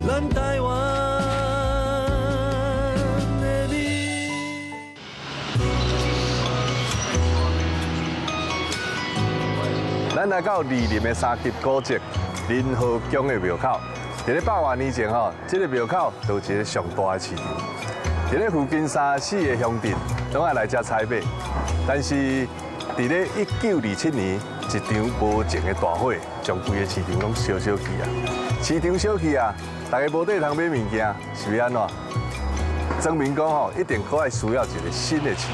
咱台灣的美。咱來到二林的三級古蹟仁和宮的廟口，佇咧百外年前吼，這個廟口就有一個上大的市場。佇咧附近三四个鄉鎮，攏愛來遮採買。但是佇咧1927年，一場無情的大火，將規個市場攏燒燒去啊！市場燒去啊，大家無地通買物件，是欲按怎？莊民講吼，一定閣愛需要一個新的市場。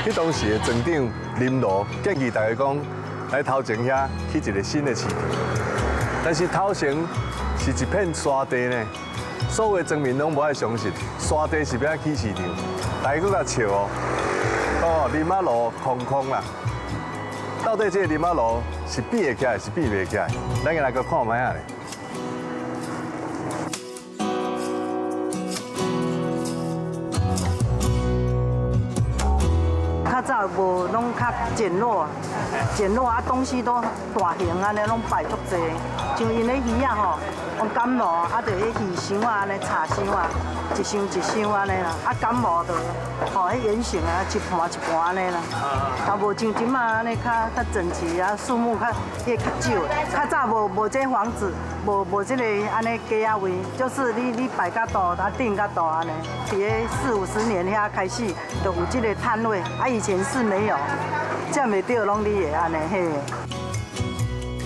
彼當時的莊長林羅建議大家講，來頭前遐起一個新的市場，但是頭前是一片沙地呢，所有莊民攏無愛相信，沙地是欲按怎起市場，大家閣共笑哦，講哦林仔路空空啦，到底這個林仔路是變會起來，是變袂起來？咱來閣看覓仔咧。較早無攏較簡陋，簡陋啊，東西都大型按呢攏擺足濟，像𪜶的魚仔吼，用柑毛啊，就彼魚箱啊，按呢茶箱啊，一箱一箱按呢啦，啊柑毛就吼彼圓形啊，一盤一盤按呢啦，啊無像這馬按呢較較整齊啊，數目較彼較少。較早無無這房子，無無這個按呢街仔位，就是你你擺較大，啊頂較大按呢。佇咧四五十年遐開始就有這個攤位，啊以前是沒有，占袂著攏你的按呢嘿。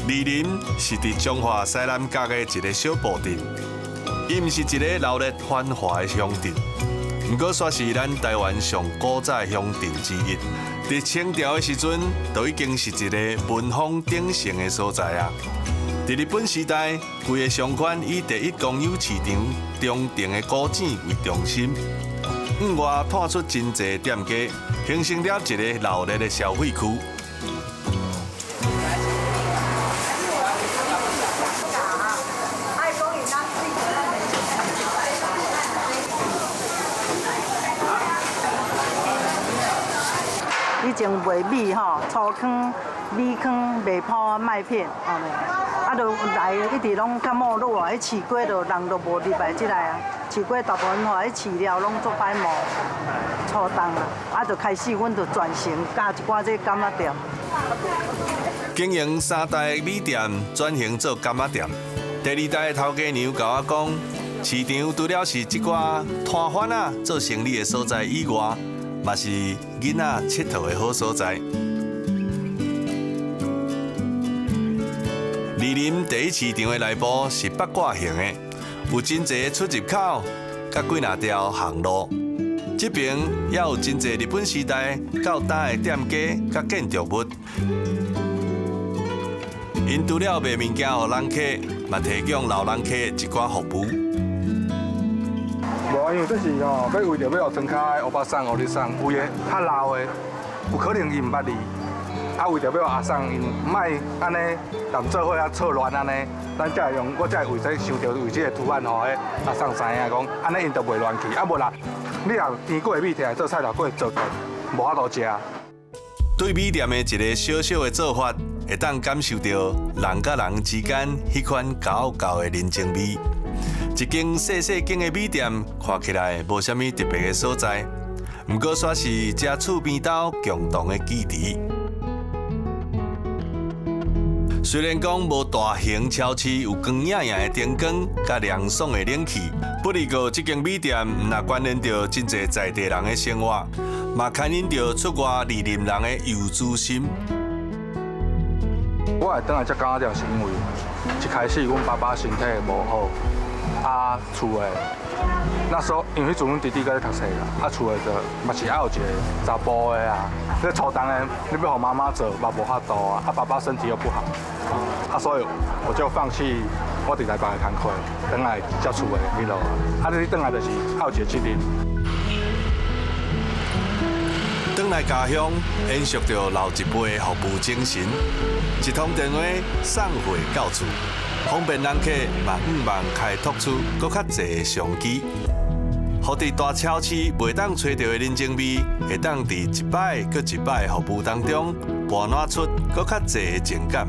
二林是佇彰化西南角的一個小堡鎮，伊毋是一个鬧熱繁華的鄉鎮，毋過煞是咱台灣上古早的鄉鎮之一。佇清朝的時陣，就已經是一个文風鼎盛的所在啊。佇日本時代，規个商圈以第一公有市場中庭的古井為中心，向外拓出真濟店家，形成了一个鬧熱的消費區。以前賣米吼，粗糠、米糠、麥鋪、麥片，啊，就來一直攏較沒落啊，彼市街就人就無入來這來啊，市街大部分吼，彼飼料攏足歹磨，粗重啊，啊，就開始阮就轉型，加一寡這柑仔店。經營三代米店，轉型做柑仔店。第二代的頭家娘共我講，市場除了是這寡攤販仔做生意的所在以外，嘛是囡仔𨑨迌的好所在。二林第一市場的內部是八卦形的，有真濟出入口，佮幾若條巷路。這爿也有真濟日本時代到今的店家佮建築物。𪜶除了賣物件予人客，嘛提供老人客一寡服務。無，因為這是吼，欲為著欲予莊跤的歐巴桑、歐弟桑，有的較老的，有可能伊毋捌字，啊，為著欲予阿桑𪜶毋愛按呢踮做伙啊錯亂按呢，咱才會用，我才會為這想著為這个圖案予彼阿桑知影講，按呢𪜶就袂亂去。啊無啦，你若甜粿的米摕來做菜頭粿做，無法度食。對米店的一个小小的做法，會當感受著人佮人之間彼款厚厚的人情味。一間細細間的米店，看起來無啥物特別的所在，毋過煞是遮厝邊兜共同的記憶。雖然講無大型超市有光影影的燈光，佮涼爽的冷氣，不過這間米店毋但關聯著真濟在地人的生活，嘛牽引著出外二林人的遊子心。我會轉來這柑仔店是因為一開始阮爸爸身體無好，啊厝的那時候因為彼陣阮弟弟閣咧讀冊啦，啊厝的就嘛是愛有一個查埔的啊，你粗重的你欲予媽媽做嘛無法度啊，啊爸爸身體又不好，啊所以我就放棄我佇台北的工課，轉來接厝的彼落，啊你轉來就是愛有一個責任。轉來家鄉，延續著老一輩的服務精神。一通電話送貨到厝，方便人客嘛向望開拓出閣較濟的商機。予佇大超市袂當揣著的人情味，會當佇一擺閣一擺的服務當中，跋湳出閣較濟的情感。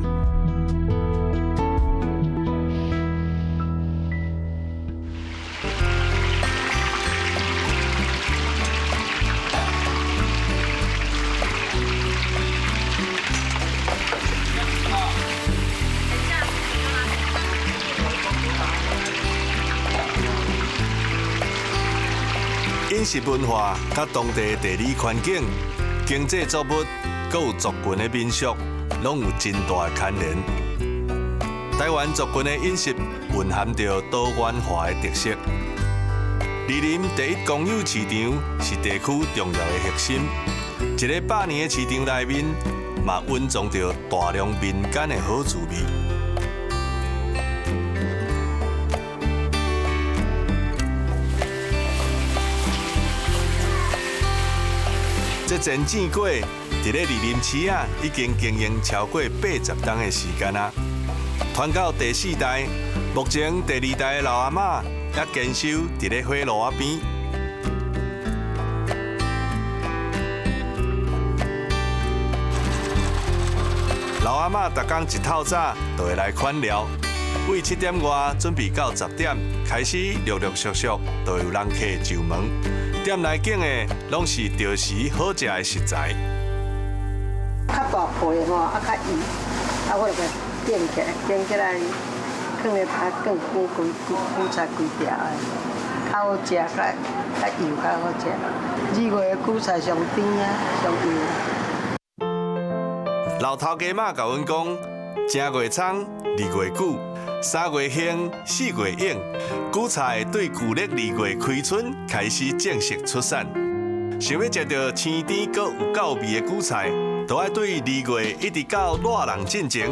飲食文化佮當地的地理環境、經濟作物，閣有族群的民俗，攏有真大的牽連。台灣族群的飲食蘊含著多元化的特色。貳林第一公有市場是地區重要的核心，一个百年的市場內面，嘛蘊藏著大量民間的好滋味。這前糋粿佇咧貳林市仔已經經營超過80冬的時間啊！傳到第四代，目前第二代的老阿嬤也堅守佇咧火爐仔邊。老阿嬤逐工一透早就會來款料，為7點外準備到10點開始，陸陸續續就會有人客上門。店內景的攏是著時好食的食材。較大皮吼，啊較幼，啊我就共煎起來，煎起來，放咧啊放放規韭菜規條的，較好食，較較油較好食。2月的韭菜上甜啊，上油。老頭家媽共阮講，正月蔥，2月韭，3月興，4月湧。韭菜對舊曆2月開春開始正式出產。想欲食著鮮甜閣有夠味的韭菜，就愛對2月一直到熱人進前，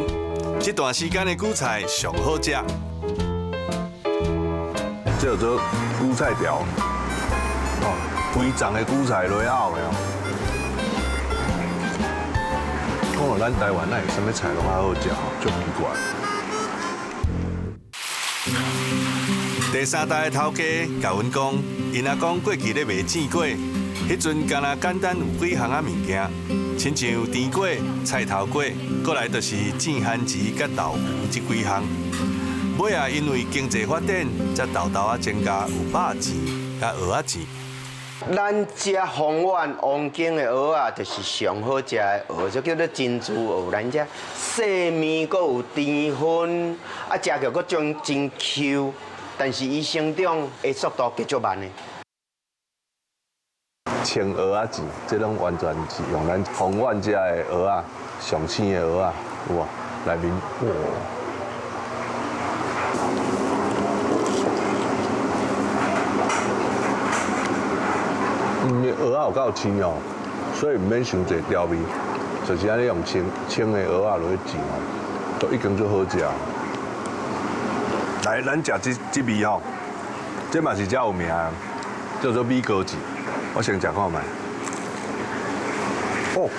這段時間的韭菜上好食。這叫做韭菜條，哦，規叢的韭菜落拗的哦。講到咱台灣，哪有啥物菜攏較好食吼，足奇怪。第三代的頭家共阮講，𪜶阿公過去咧賣糋粿，彼陣敢若簡單有幾項仔物件，親像甜粿、菜頭粿，過來就是糋番薯佮豆腐這幾項。尾仔因為經濟發展，才沓沓仔增加有肉糋佮蚵仔糋。咱遮豐原王景的蚵仔，就是上好食的蚵，這叫做珍珠蚵。咱遮細麵閣有甜分，啊，食起來閣真真 Q，但是伊成長的速度繼續慢的。清蚵仔糋，這攏完全是用咱豐原遮的蚵仔，上鮮的蚵仔，有無？內面哇！蚵仔有夠鮮哦，所以毋免傷濟調味，就是按呢用清清的蚵仔落去煎哦，都已經足好食。來，咱食這味吼，這嘛是遮有名的，叫做米糕糋。我先食看覓。哦，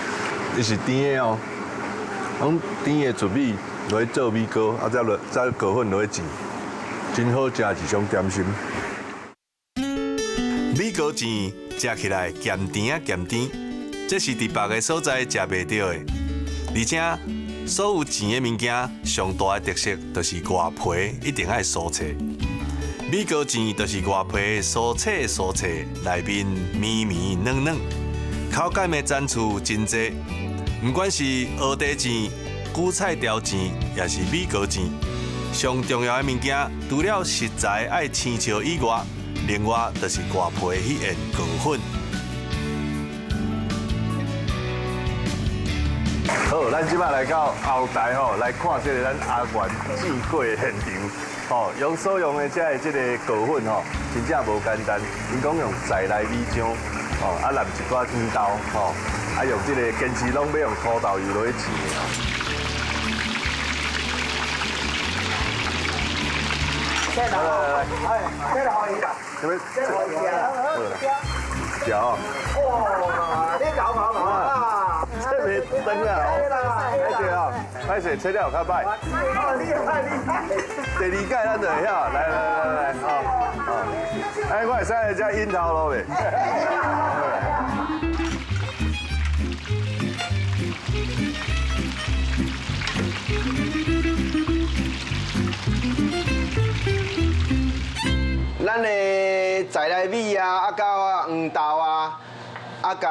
伊是甜的哦，用甜的糯米落去做米糕，啊再落再糕粉落去煎，真好食一種點心。米糕糋食起來鹹甜啊鹹甜，這是佇別个所在食袂著的。而且所有糋的物件上大的特色就是外皮一定愛酥脆。米糕糋就是外皮酥脆酥脆，內面綿綿軟軟，口感的層次真濟。不管是蚵仔糋、韭菜條糋，也是米糕糋，上重要的物件，除了食材愛生捫以外，另外就是外皮彼片糕粉。好，咱這擺來到後台吼，來看這個咱阿元糋粿的現場。吼，用所用的這个這個糕粉吼，真正無簡單。𪜶講用在來米漿，吼，啊淋一寡黃豆，吼，啊用這個堅持攏欲用土豆油落去糋的吼。來來來，這個可以啦，這個可以啦，食哦。哇，你搞搞搞啊！這袂長啊，來食哦。歹势切了有较歹。第二届咱就会晓，来来来来，哦哦，哎，我会使来遮引头路袂？咱的在来米啊，啊佮黄豆啊，啊共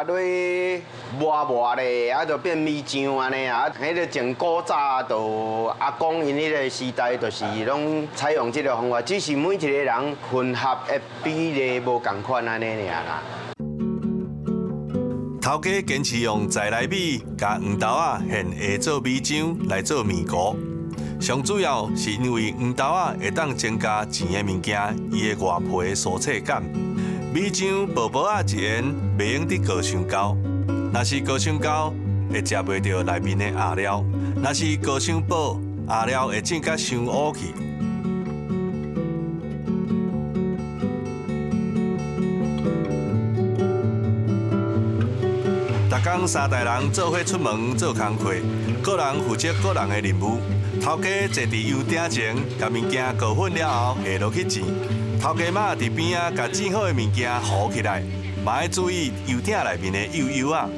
落磨磨咧，啊就变米浆按呢啊。彼个从古早就阿公𪜶彼个时代，就是拢采用这个方法，只是每一个人混合的比例无仝款按呢尔啦。头家坚持用在来米佮黄豆仔现下做米浆来做面糊。上主要是因为黄豆仔会当增加煎的物件伊的外皮的酥脆感。米浆薄薄仔一淹，袂用得过伤厚。若是过伤厚，会食袂著内面的餡料；若是过伤薄，餡料会煎甲伤乌去。逐工三代人做伙出门做工课，各人负责各人的任务。头家坐伫油鼎前，共物件裹粉了后下落去煎。头家妈伫边仔共煎好的物件糊起来，嘛爱注意油鼎内面的油油仔，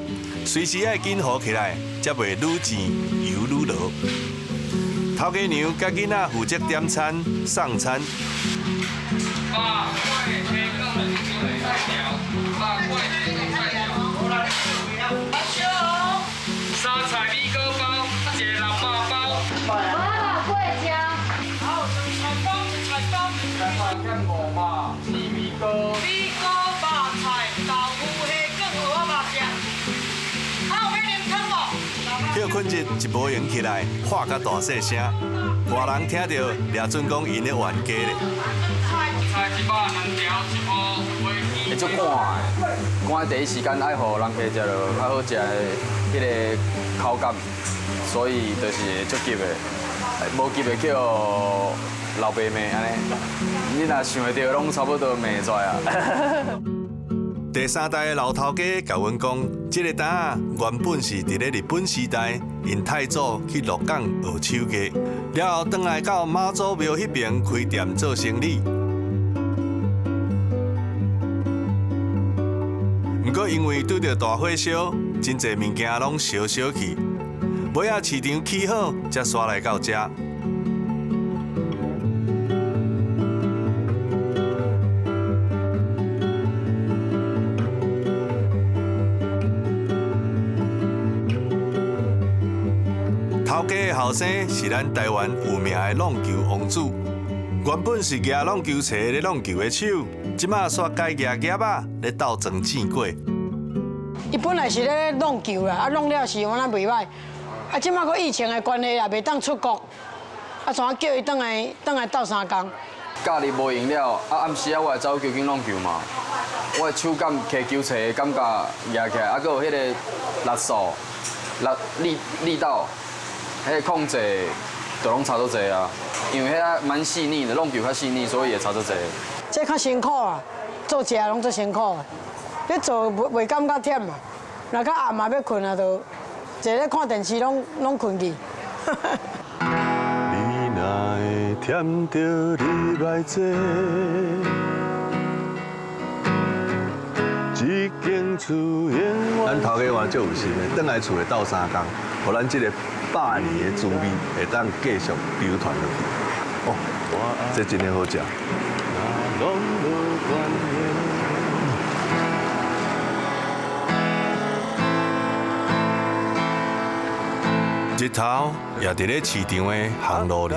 随时爱紧糊起来，才袂愈煎油愈落。头家娘佮囡仔负责点餐、送餐。三菜米糕包，一个人肉包。米糕、肉菜、豆腐、虾卷、蚵仔肉食。啊，有欲啉汤无？歇睏日一无闲起来，喊甲大细声，外人听著，掠准讲𪜶咧冤家咧。会足赶的，赶第一时间爱予人客食著较好食的彼个口感，所以就是会足急的，无急会叫老爸骂按呢。你若想会著，拢差不多骂出来啊。第三代的老头家共阮讲，这个担仔原本是伫咧日本时代，𪜶太祖去鹿港学手艺，了后转来到妈祖庙彼边开店做生意。毋过因为拄著大火烧，真济物件拢烧烧去，尾仔市场起好，才徙来到遮。头家的后生是咱台湾有名的挵球王子，原本是举挵球槌咧挵球的手，这马煞改举夹仔咧斗装煎粿。伊本来是咧挵球啦，啊挵了是敢若袂䆀，啊这马阁疫情的关系啦，袂当出国，啊怎叫伊转来转来斗相共？假日无闲了，啊暗时啊我会走球馆挵球嘛，我的手感提球槌的感觉举起来，啊阁有彼个力数、力力力道。彼个控制就拢差足济啊，因为彼个蛮细腻的，挵球较细腻，所以会差足济。这较辛苦啊，做食拢足辛苦的。你做袂袂感觉忝嘛？若到暗嘛欲睏啊，就坐咧看电视拢拢睏去。你若会忝著，你莫坐。这间厝永远。咱头家嘛足有心的，转来厝内斗相共，予咱这个百年的滋味会当继续流传落去。哦，这真的好食。日头也伫咧市场的巷路里，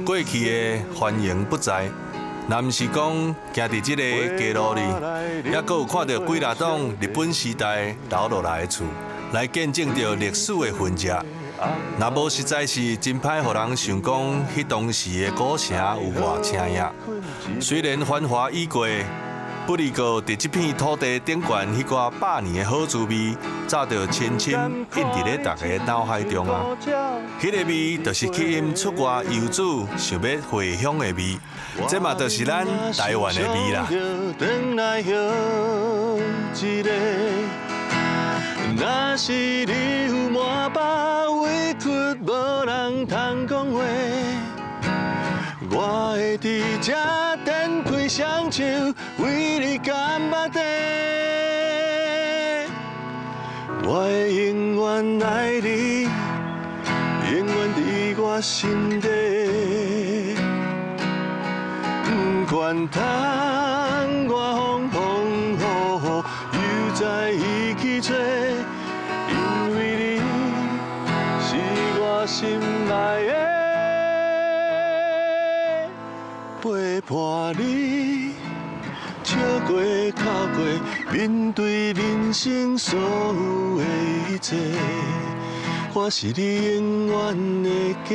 过去的繁荣不再。若毋是讲行伫这个街路里，犹阁有看著几若栋日本时代留落来的厝，来见证著历史的痕迹。若无实在是真歹，予人想讲，彼当时的古城有偌青影。虽然繁华已过，不离过伫这片土地顶悬彼寡百年的好滋味，早就深深印伫咧大家脑海中啊。彼个味，就是吸引出外游子想欲回乡的味。这嘛就是咱台湾的味啦。若是你有满腹委無人通講話。我會佇這展開雙手，為你乾目地。我會永遠愛你，永遠佇我心底。不管窗外風風雨雨，又再一起吹，因為你是我心愛的。陪伴你，笑過哭過，面對人生所有的一切，我是你永遠的家。